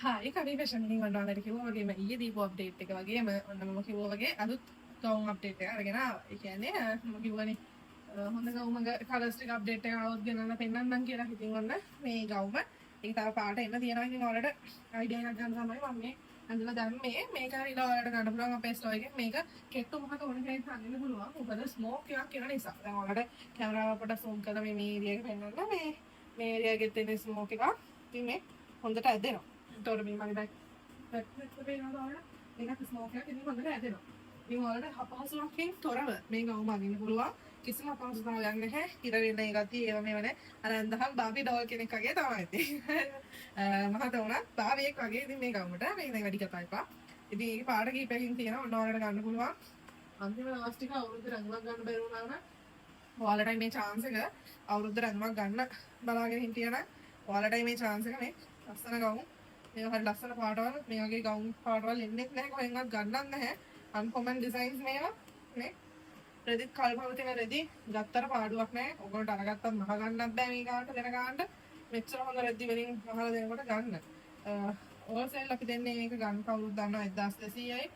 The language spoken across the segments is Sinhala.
හායි, කවි ෆැෂන් එකකින් ඔන්න ඔයාලට කිව්වා වගේම ඊයේ දීපු අප්ඩේට් එක වගේම ඔන්න මම කිව්වා වගේ අලුත් ගවුම් අප්ඩේට් එක අරගෙන ආවා. ඒ කියන්නේ මම කිව්වනේ හොඳ ගවුමක කලර්ස් ටික අප්ඩේට් එක ආවොත් ගෙනල්ලා පෙන්නන්නම් කියලා. ඉතින් ඔන්න මේ ගවුම ඒක තව පාට එන්න තියෙනවා. ඉතින් ඔයාලට අයිඩියා එකක් ගන්න තමයි මම මේ ඇඳලා දැම්මේ. මේක ඇවිල්ලා ඔයාලට ගන්න පුළුවන් අපේ ස්ටෝර් එකෙන්. මේක කෙට්ටු මොහක ඕන කෙනෙක් අඳින්න පුළුවන්. මොකද ස්මෝක් එකක් එන නිසා. දැන් ඔයාලට කැමරාව පොඩ්ඩක් සූම් කරලා මේ මේ ඒරියා එක පෙන්නන්න. මේ මේ ඒරියා එකෙත් එන ස්මෝක් එකක්. ඉතින් මේ හොඳට ඇදෙනවා. එතකොට මේ මගේ බැක් බැක් එක පේනවද ඔයාලට? ඒකත් ස්මෝක් එකක්. ඉතින් හොඳට ඇදෙනවා. ඉතින් ඔයාලට අපහසුතාවකින් තොරව මේ ගවුම අඳින්න පුළුවන්. කිසිම අපහසුතාවයක් නැහැ. හිර වෙන ගතිය ඒව මේව නැහැ. අර ඇඳහම බාබි ඩෝල් කෙනෙක් වගේ තමයි ඉතින්. මහත වුණත් බාබියෙක් වගේ ඉතින් මේ ගවුමට මේ දැන් වැඩි කතා එපා. ඉතින් ඒකේ පාට කීපයකින් තියෙනවා. ඔන්න ඔයාලට ගන්න පුළුවන්. අන්තිම දවස් ටික අවුරුද්ද රැඳුමක් ගන්න බැරි වුණා නම් ඔයාලටයි මේ චාන්ස් එක. අවුරුද්ද රැඳුමක් ගන්න බලාගෙන හිටියා නම් ඔයාලටයි මේ චාන්ස් එක. මේ ලස්සන ගවුම්, මේවා හරි ලස්සන පාටවල්. මේ වගේ ගවුම් පාටවල් එන්නෙත් නැහැ, කොහෙන්වත් ගන්නත් නැහැ. අන්කොමන් ඩිසයින්ස් මේවා. මේ රෙදිත් කල් පවතින රෙදි ගත්තට පාඩුවක් නැහැ. ඔයගොල්ලන්ට අරගත්තත් මහ ගන්නත් බෑ. මේ ගානට දෙන ගානට මෙච්චර හොඳ රෙදි වලින් මහලා දෙනකොට ගන්න. හෝල්සේල් අපි දෙන්නේ මේක ගන්න කවුරුත් දන්නවා 1200යි.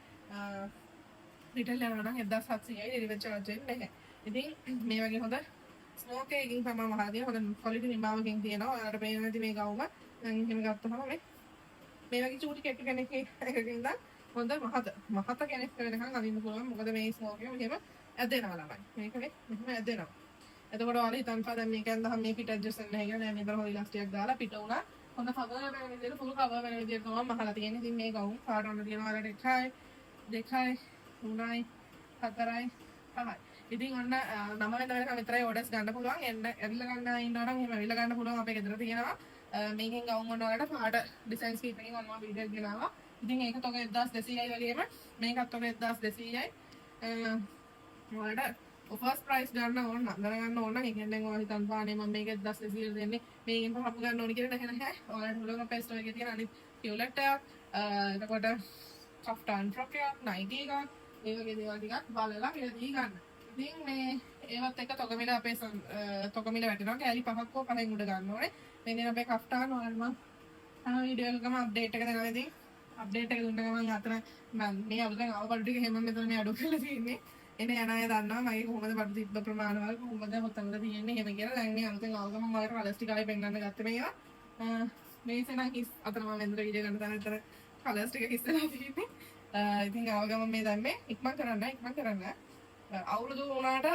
රිටේල් යනවා නම් 1700යි. ඩෙලිවරි චාර්ජ් වෙන්නේ නැහැ. ඉතින් මේ වගේ හොඳ ස්මෝක් එකකින් තමයි මහලා තියෙන්නේ. හොඳ ක්වොලිටි නිමාවකින් තියෙනවා. ඔයාලට පේන නැති මේ ගවුම දැන් එහෙම ගත්තහම මේ මේ වගේ චූටි කෙට්ටු කෙනෙක් එකකින් ඉඳන් හොඳ මහත මහත කෙනෙක් වෙනකන් අඳින්න පුළුවන්. මොකද මේ ස්මෝක් එක මෙහෙම ඇදෙනවා ළමයි. මේක මේ මෙහෙම ඇදෙනවා. එතකොට ඔයාලා හිතන්න දැන් මේක ඇඳහම මේ පිට ඇඩ්ජස්ට් වෙන්නේ නැහැ කියලා. නෑ, මෙතන හොඳ ඉලාස්ටික් දාලා පිට වුණා හොඳ කවර් වෙන විදිහට, ෆුල් කවර් වෙන විදිහට තමයි මහලා තියෙන්නේ. ඉතින් මේ ගවුම් පාට ඔන්න තියෙනවා ඔයාලට 1යි, 2යි, 3යි, 4යි, 5යි. ඉතින් ඔන්න 9 වෙනිදා වෙනකන් විතරයි ඕඩර්ස් ගන්න පුළුවන්. එන්න ඇවිල්ලා ගන්න ඉන්නවා නම් එහෙම ඇවිල්ලා ගන්න පුළුවන්. අපේ ගෙදර තියෙනවා. මේකෙන් ගවුම් ඔන්න ඔයාලට පාට ඩිසයින්ස් කීපකින් ඔන්න මම වීඩියෝ එකක් ගෙනාවා. ඉතින් ඒක තොග 1200යි වගේම මේකත් තොග 1200යි. ඔයාලට ඔෆර්ස් ප්‍රයිස් ගන්න ඕන නම්, දැනගන්න ඕන නම්, ඒ කියන්නේ දැන් ඔයාලා හිතන්න පානේ මම මේක 1200 දෙන්නේ, මේකෙන් පහක් ගන්න ඕන කියලා. නැහැ නැහැ. ඔයාලට පුළුවන් අපේ ස්ටෝර් එකේ තියෙන අනිත් ටියුලට් එකක්, එතකොට කෆ්ටාන් ෆ්‍රොක් එකක්, නයිටි එකක්, ඒ වගේ දේවල් ටිකක් බලලා මිලදී ගන්න. ඉතින් මේ ඒවත් එක තොග මිල අපේ තොග මිල වැටෙනවා. කෑලි පහක් හෝ පහෙන් උඩ ගන්න ඕනේ. මේ දින අපේ කෆ්ටාන් ඔයාලට මම හැම වීඩියෝ එකකම අප්ඩේට් එක දෙනවා. ඉතින් අප්ඩේට් එක දුන්න ගමන් අතන මම මේ අලුතෙන් ආව බඩු ටික එහෙම මෙතන මේ අඩු කරලා තියෙන්නේ. එන යන අය දන්නවා මගේ කොහොමද බඩු තිබ්බ ප්‍රමාණවල කොහොමද කොතනද තියෙන්නේ එහෙම කියලා. දැන් මේ අලුතෙන් ආව ගමන් ඔයාලට කලර්ස් ටික ආයෙ පෙන්නන්න ගත්තේ මේවා. මේ සෙනම් හිස් අතන මම වෙනදට වීඩියෝ ගන්න තැන විතර කලර්ස් ටික හිස් වෙලා තියෙන්නේ. ඉතින් ආව ගමන් මේ දැම්මේ. ඉක්මන් කරන්න, ඉක්මන් කරන්න. අවුරුදු වුණාට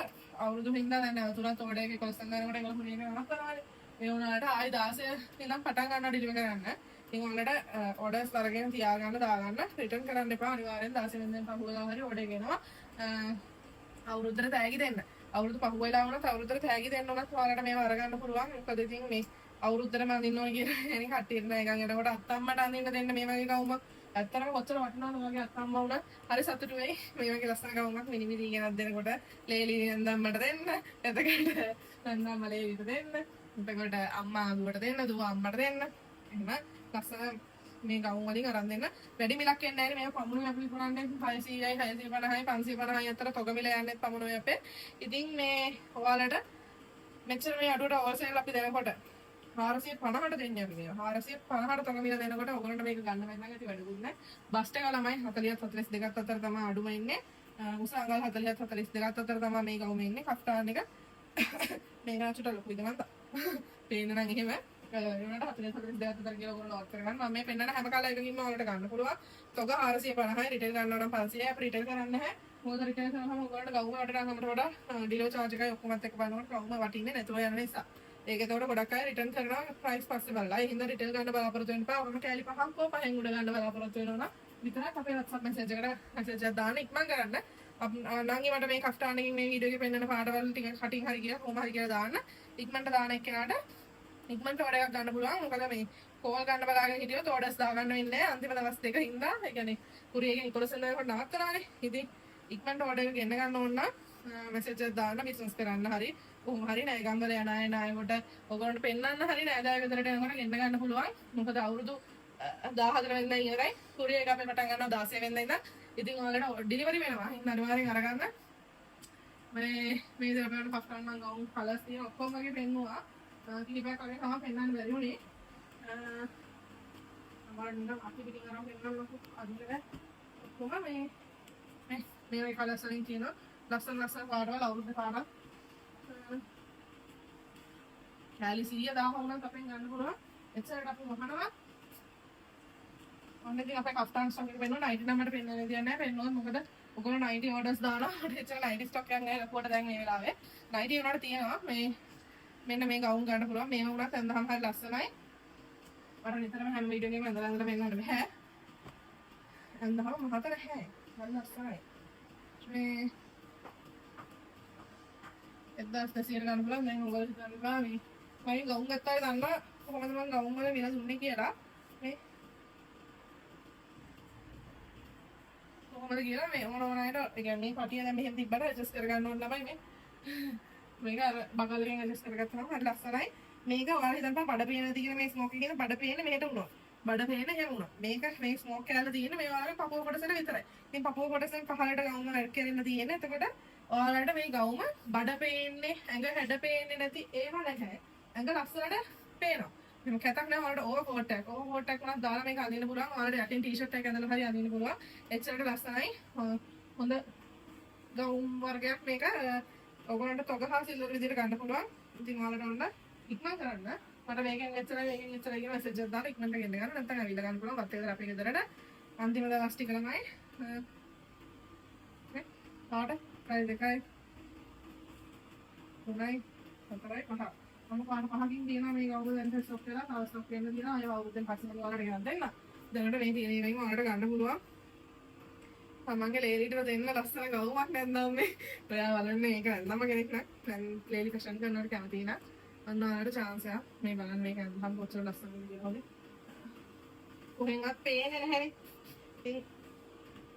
අවුරුදු හින්දා දැන් නැවතුණත් ඕඩර් එක 11 වෙනකොට ඒගොල්ලෝ කුරියර් එක නවත්තනවානේ. ඒ වුණාට ආයි 16 ඉඳන් පටන් ගන්නවා ඩිලිවර් කරන්න. ඉතින් ඔයාලට ඕඩර්ස් අරගෙන තියාගන්න දාගන්න, රිටර්න් කරන්න එපා. අනිවාර්යෙන් 16 වෙනිදා පහුවෙලා හරි ඕඩර් එක එනවා. අවුරුද්දට තෑගි දෙන්න. අවුරුදු පහුවෙලා වුණත් අවුරුද්දට තෑගි දෙන්න උනත් ඔයාලට මේව අරගන්න පුළුවන්. මොකද ඉතින් මේ අවුරුද්දටම අඳින්න ඕනේ කියලා එනි කට්ටියට නෑ එකන් එනකොට අත්තම්මට අඳින්න දෙන්න මේ වගේ ගවුමක් ඇත්තටම කොච්චර වටිනවද. ඔයාගේ අත්තම්මා වුණත් හරි සතුටු වෙයි මේ වගේ ලස්සන ගවුමක් මිනිමිරි ගෙනත් දෙනකොට. ලේලි නන්දම්මට දෙන්න, එතකොට නන්දම්මා ලේලිට දෙන්න, එතකොට අම්මා දුවට දෙන්න, දුව අම්මට දෙන්න. එහෙම ලස්සන මේ ගවුම් වලින් අරන් දෙන්න. වැඩි මිලක් එන්නේ නැහැ නේ. මේවා පමුණුවේ අපි විකුණන්නේ 600යි, 650යි, 550යි අතර තොග මිල යන්නේ පමුණුවේ අපේ. ඉතින් මේ ඔයාලට මෙච්චර මේ අඩුවට හෝල්සේල් අපි දෙනකොට 450ට දෙන්නේ අපි මේවා. 450ට තොග මිල දෙනකොට ඔයගොල්ලන්ට මේක ගන්න බැරි නම් ඇති වැඩකුත් නැහැ. බස්ට් එක ළමයි 40ත් 42ත් අතර තමයි අඩුම ඉන්නේ. උස අඟල් 40ත් 42ත් අතර තමයි මේ ගවුම ඉන්නේ. කෆ්ටාන් එක මේක නම් චුට්ටක් ලොකුයිද මන්ද? පේන්න නම් එහෙම ඒ වුණාට 40 42 අතර කියලා ඔයගොල්ලෝ නෝට් කරගන්න. මම මේ පෙන්නන හැම කලර් එකකින්ම ඔයාලට ගන්න පුළුවන්. තොග 450යි. රිටේල් ගන්නවා නම් 500යි. අපි රිටේල් කරන්නේ නැහැ. මොකද රිටේල් කරාම ඔයගොල්ලන්ට ගවුම වටිනාකමට වඩා ඩිලිවරි චාර්ජ් එකයි ඔක්කොමත් එක්ක බලනකොට ගවුම වටින්නේ නැතුව යන නිසා. ඒක එතකොට ගොඩක් අය රිටර්න් කරනවා ප්‍රයිස් පස්සේ බලලා. ඒ හින්දා රිටේල් ගන්න බලාපොරොත්තු වෙන්න එපා. ඔහොම කෑලි පහක් හෝ පහෙන් උඩ ගන්න බලාපොරොත්තු වෙනවා නම් විතරක් අපේ WhatsApp message එකට මැසේජ් එකක් දාන්න, ඉක්මන් කරන්න. නංගි මට මේ කෆ්ටාන් එකකින් මේ වීඩියෝ එකේ පෙන්නන පාටවල් ටික කටින් හරි කියලා කොහොම හරි කියලා දාන්න. ඉක්මනට දාන එක්කෙනාට ඉක්මනට ඕඩර් එකක් ගන්න පුළුවන්. මොකද මේ කෝල් ගන්න බලාගෙන හිටියොත් ඕඩර්ස් දාගන්න වෙන්නේ නැහැ. අන්තිම දවස් දෙක හින්දා, ඒ කියන්නේ කුරියර් එකෙන් 11 වෙනිදා වෙනකොට නවත්තනවානේ. ඉතින් ඉක්මනට ඕඩර් එක ගෙන්න ගන්න ඕන නම් මැසේජ් එකක් දාන්න. බිස්නස් කරන්න හරි කොහොම හරි නෑගම් වල යන අය නායකොට ඔයගොල්ලන්ට පෙන්නන්න හරි නෑදෑය ගෙදරට යනකොට ගෙන්න ගන්න පුළුවන්. මොකද අවුරුදු 14 වෙනිදා ඉවරයි. කුරියර් එක අපේ පටන් ගන්නවා 16 වෙනිදා ඉඳන්. ඉතින් ඔයාලට ඩිලිවරි වෙනවා. ඉතින් අනිවාර්යෙන් අරගන්න. මේ මේ විදිහට අපේ කෆ්ටාන් නම් ගවුම් කලර්ස් තියෙන ඔක්කොම වගේ පෙන්නුවා. කිහිපයක් වගේ තමයි පෙන්වන්න බැරි වුණේ. මම නිකන් අති පිටින් අරන් පෙන්නන්නකෝ. අදින්න බෑ. ඔක්කොම මේ මේ මේ වගේ කලර්ස් වලින් තියෙනවා. ලස්සන ලස්සන පාටවල්, අවුරුද්ද පාටක්. කෑලි 100,000 වුණත් අපෙන් ගන්න පුළුවන්. එච්චරට අපි වහනවා. ඔන්න ඉතින් අපේ කෆ්තාන් ස්ටොක් එක පෙන්නුවා. නයිටි නම් මට පෙන්වන්න විදියක් නැහැ. පෙන්නුවොත් මොකද ඔයගොල්ලෝ නයිටි ඕඩර්ස් දානවා. මට එච්චර නයිටි ස්ටොක් එකක් නැහැ ලොකුවට දැන් මේ වෙලාවේ. නයිටි වුණාට තියෙනවා. මේ මෙන්න මේ ගවුම් ගන්න පුළුවන්. මේව වුණත් ඇඳහම හරි ලස්සනයි. මට නිතරම හැම වීඩියෝ එකේම ඇඳලා ඇඳලා පෙන්වන්න බෑ. ඇඳහම මහත නැහැ. හරි ලස්සනයි. මේ 1200ට ගන්න පුළුවන්. දැන් ඔයගොල්ලෝ හිතන්න බෑ මේ මම ගවුම් ගත්තාම දන්නා කොහොමද මං ගවුම් වල මිල දුන්නේ කියලා. මේ කොහොමද කියලා මේ ඕන ඕන අයට, ඒ කියන්නේ මේ පටිය දැන් මෙහෙම තිබ්බට ඇඩ්ජස්ට් කරගන්න ඕන ළමයි. මේ මේක අර බකල් එකෙන් ඇඩ්ජස්ට් කරගත්තාම හරි ලස්සනයි. මේක ඔයාලා හිතන්න බඩ පේන තියෙන මේ ස්මෝක් එකේ බඩ පේන මෙහෙට වුණා. බඩ පේන එහෙම වුණා. මේක මේ ස්මෝක් කෑල්ල තියෙන මේ ඔයාලගේ පපුව කොටසට විතරයි. ඉතින් පපුව කොටසෙන් පහළට ගවුම වැඩ කෙරෙන්න තියෙන. එතකොට ඔයාලට මේ ගවුම බඩ පේන්නේ, ඇඟ හැඩ පේන්නේ නැති ඒව නැහැ. ඇඟ ලස්සනට පේනවා. මෙහෙම කැතක් නෑ. ඔයාලට ඕවර් කෝට් එකක්. ඕවර් කෝට් එකක් වුණත් දාලා මේක අඳින්න පුළුවන්. ඔයාලට යටින් ටී-ෂර්ට් එකක් ඇඳලා හරි අඳින්න පුළුවන්. එච්චරට ලස්සනයි. හොඳ ගවුම් වර්ගයක් මේක. ඔයගොල්ලන්ට තොග හා සිල්වර් විදිහට ගන්න පුළුවන්. ඉතින් ඔයාලට ඕන ඉක්මන් කරන්න. මට මේකෙන් එච්චරයි මේකෙන් එච්චරයි කියන මැසේජ් එකක් දාලා ඉක්මනට ගෙන්න ගන්න. නැත්නම් ඇවිල්ලා ගන්න පුළුවන්. වත් එක අපේ ගෙදරට. අන්තිම දවස් ටික ළමයි. නේ පාට 1 2 3 4 5. මම පාට පහකින් තියෙනවා මේ අවුරුද්ද දැන් ස්ටොක් වෙලා. තව ස්ටොක් වෙන්න තියෙනවා. ඒ අවුරුද්දෙන් පස්සේ මම ඔයාලට ගෙනත් දෙන්න. දැනට මේ තියෙන ඒවායින් ඔයාලට ගන්න පුළුවන්. තමන්ගේ ලේලිට දෙන්න ලස්සන ගවුමක් නැත්නම් මේ ඔයා බලන්න මේක නැත්නම් කෙනෙක් නම් දැන් ලේලි ෆැෂන් කරනවට කැමති නම් අන්න ඔයාලට චාන්ස් එකක්. මේ බලන්න මේක ඇඳහම කොච්චර ලස්සනද කියලා. හොඳේ කොහෙන්වත් පේන්නේ නැහැනේ. ඉතින්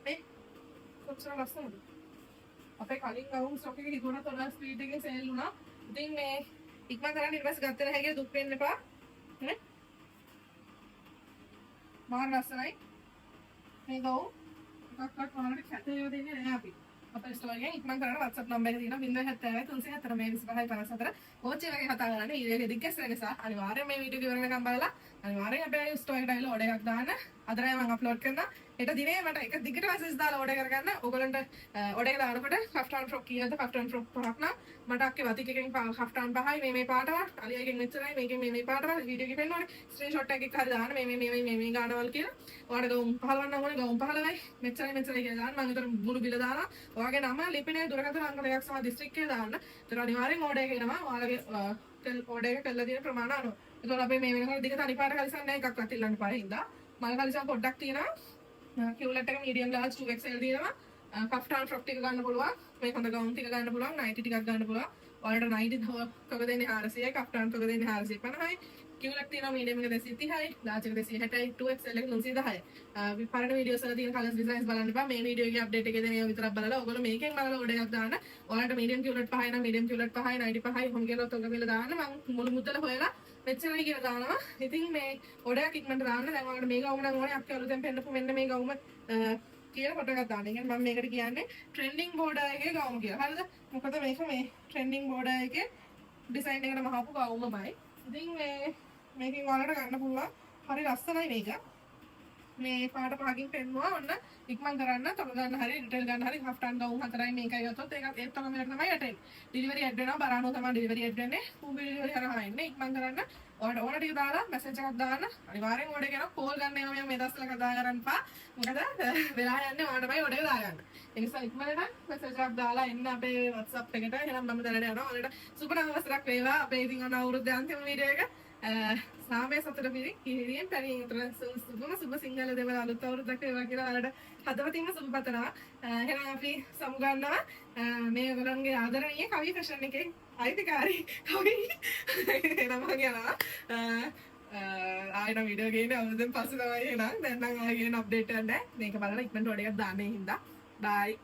මේ කොච්චර ලස්සනද. අපේ කලින් ගවුම් ස්ටොක් එක හිතුණත් වඩා ස්පීඩ් එකෙන් සේල් වුණා. ඉතින් මේ ඉක්මන් කරන්න. ඊට පස්සේ ගත්තේ නැහැ කියලා දුක් වෙන්න එපා නේ. මාර ලස්සනයි මේ ගවුම්. එකක්වත් ඔයාලට කැත ඒවා දෙන්නේ නැහැ අපි. අපේ ස්ටෝර් එකෙන් ඉක්මන් කරන්න. WhatsApp number එක තියෙනවා 070 304 මේ 25 54. කෝච්චි වගේ කතා කරන්න. වීඩියෝ එක දිග්ගැස් වෙන නිසා අනිවාර්යෙන් මේ වීඩියෝ එක ඉවර වෙනකම් බලලා අනිවාර්යෙන් අපේ ස්ටෝර් එකට ඇවිල්ලා ඕඩර් එකක් දාන්න. අද රෑ මම අප්ලෝඩ් කරනවා. හෙට දිනේ මට එක දිගට මැසේජ් දාලා ඕඩර් කරගන්න. ඔයගොල්ලන්ට ඕඩර් එක දානකොට කෆ්ටාන් ෆ්‍රොක් කීයද, කෆ්ටාන් ෆ්‍රොක් පහක් නම් මට අක්කේ වතික් එකෙන් කෆ්ටාන් පහයි මේ මේ පාටවල්, අලියා එකෙන් මෙච්චරයි, මේකෙන් මේ මේ පාටවල් වීඩියෝ එකේ පෙන්වන්නේ. ස්ක්‍රීන්ෂොට් එකක් හරි දාන්න මේ මේ මේ මේ මේ ගානවල් කියලා. ඔයාලට ගවුම් 15 නම් ඕනේ ගවුම් 15යි මෙච්චරයි මෙච්චරයි කියලා දාන්න. මම ඒතර මුළු බිල දානවා. ඔයාගේ නම, ලිපිනය, දුරකථන අංක දෙකක් සහ දිස්ත්‍රික්කය දාන්න. ඒතර අනිවාර්යෙන් ඕඩර් එක එනවා ඔයාලගේ ඕඩර් එක කරලා තියෙන ප්‍රමාණය අනුව. ඒතකොට අපේ මේ වෙනකොට දිග තනි පාට කලිසම් නෑ එකක්වත් ඉල්ලන්න පාර හින්දා. මල් කලිසම් පොඩ්ඩක් තියෙනවා. කියුලට් එක මීඩියම් ලාර්ජ් 2XL තියෙනවා. කෆ්ටාන් ෆ්‍රොක් ටික ගන්න පුළුවන්. මේ හොඳ ගවුම් ටික ගන්න පුළුවන්. නයිටි ටිකක් ගන්න පුළුවන්. ඔයාලට නයිටි තොග දෙන්නේ 400යි, කෆ්ටාන් තොග දෙන්නේ 450යි. කියුලට් තියෙනවා මීඩියම් එක 230යි, ලාර්ජ් එක 260යි, 2XL එක 310යි. පරණ වීඩියෝස් වල තියෙන කලර්ස් ඩිසයින්ස් බලන්න එපා. මේ වීඩියෝ එකේ අප්ඩේට් එකේ දෙන ඒවා විතරක් බලලා ඔයගොල්ලෝ මේකෙන් බලලා ඕඩර් එකක් දාන්න. ඔයාලට මීඩියම් කියුලට් පහයි නම් මීඩියම් කියුලට් පහයි, නයිටි පහයි කොහොම කියලා තොග මිල දාන්න. මං මුළු මුදල හොයලා මෙච්චරයි කියලා දානවා. ඉතින් මේ ඕඩර් එකක් ඉක්මනට දාන්න. දැන් ඔයාලට මේ ගවුම නම් ඕනේ අක්කේ අලුතෙන් පෙන්නපු මෙන්න මේ ගවුම කියලා ෆොටෝ එකක් දාන්න. ඒ කියන්නේ මම මේකට කියන්නේ ට්‍රෙන්ඩින් බෝඩර් එකේ ගවුම කියලා. හරිද? මොකද මේක මේ ට්‍රෙන්ඩින් බෝඩර් එකේ ඩිසයින් එකට මහපු ගවුමමයි. ඉතින් මේ මේකෙන් ඔයාලට ගන්න පුළුවන්. හරි ලස්සනයි මේක. මේ පාට පහකින් පෙන්නුවා. ඔන්න ඉක්මන් කරන්න. තොග ගන්න හරි රිටේල් ගන්න හරි කෆ්ටාන් ගවුම් හතරයි මේකයි ගත්තොත් ඒකත් ඒත් තොග මිලට තමයි වැටෙන්නේ. ඩෙලිවරි ඇඩ් වෙනවා. බරානෝ තමයි ඩෙලිවරි ඇඩ් වෙන්නේ. කුඹි ඩෙලිවරි හරහා එන්නේ. ඉක්මන් කරන්න. ඔයාලට ඕන ටික දාලා මැසේජ් එකක් දාන්න. අනිවාර්යෙන් ඕඩර් එක එනවා. කෝල් ගන්න ඒවා මේ දවස්වල කතා කරන්න එපා. මොකද වෙලා යන්නේ ඔයාලටමයි ඕඩර් එක දාගන්න. ඒ නිසා ඉක්මනට මැසේජ් එකක් දාලා එන්න අපේ WhatsApp එකට. එහෙනම් මම දැනට යනවා. ඔයාලට සුබ නව වසරක් වේවා. අපේ ඉතින් ඔන්න අවුරුද්දේ අන්තිම වීඩියෝ එක. සාමය සතුට පිරි කිහිරියෙන් පැණියෙන් උතර සුබම සුබ සිංහල දෙමළ අලුත් අවුරුද්දක් වේවා කියලා ඔයාලට හදවතින්ම සුබ පතනවා. එහෙනම් අපි සමු ගන්නවා. මේ ඔයගොල්ලන්ගේ ආදරණීය කවි ෆැෂන් එකේ අයිතිකාරී කවි. එහෙනම් මං යනවා. ආයෙ නම් වීඩියෝ ගේන්නේ අවුරුද්දෙන් පස්සේ තමයි. එහෙනම් දැන් නම් ආයෙ ගේන අප්ඩේට් එකක් නැහැ. මේක බලලා ඉක්මනට ඕඩර් එකක් දාන්න හින්දා. බයි.